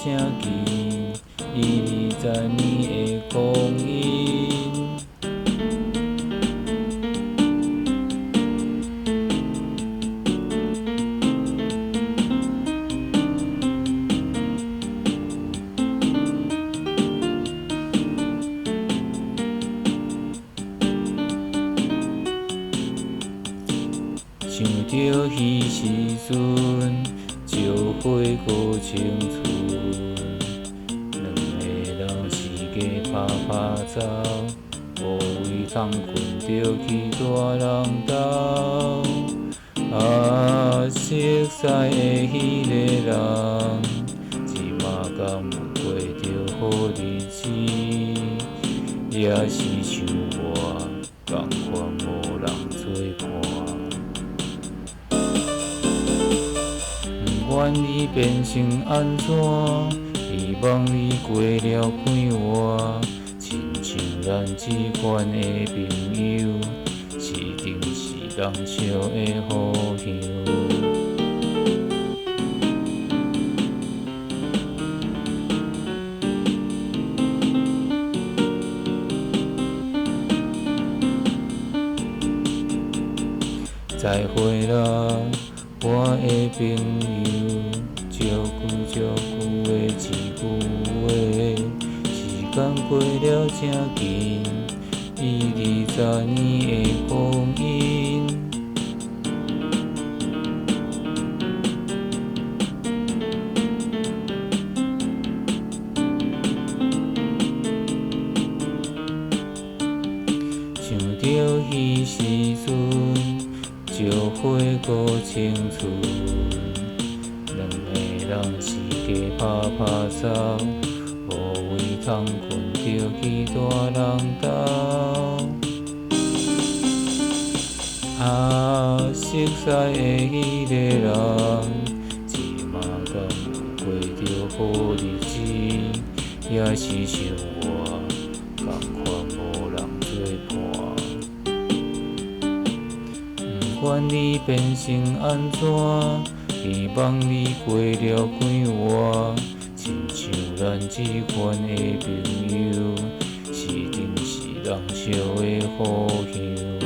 誠緊，已20年的光陰。想著彼時陣，石花閣青春，兩个人四界拍拍走，無位通睏就去大人兜。啊，熟似的彼个人，這馬敢有過著好日子？抑是像我仝款無人做伴？不管你變成按怎，希望你過了快活，親像咱這款的朋友，一定是人笑的好友。再會啦，我的朋友，照顧照顧的一句話，時間過了誠緊，已20年的光陰。想著彼時陣，石花閣青春，兩个人四界拍拍走，無位通睏就去大人兜。啊，熟似的彼个人，這馬敢有過著好日子？抑是像我仝款無人做伴？不管你變成按怎，希望你過了快活，親像咱這款的朋友，一定是人笑的好友。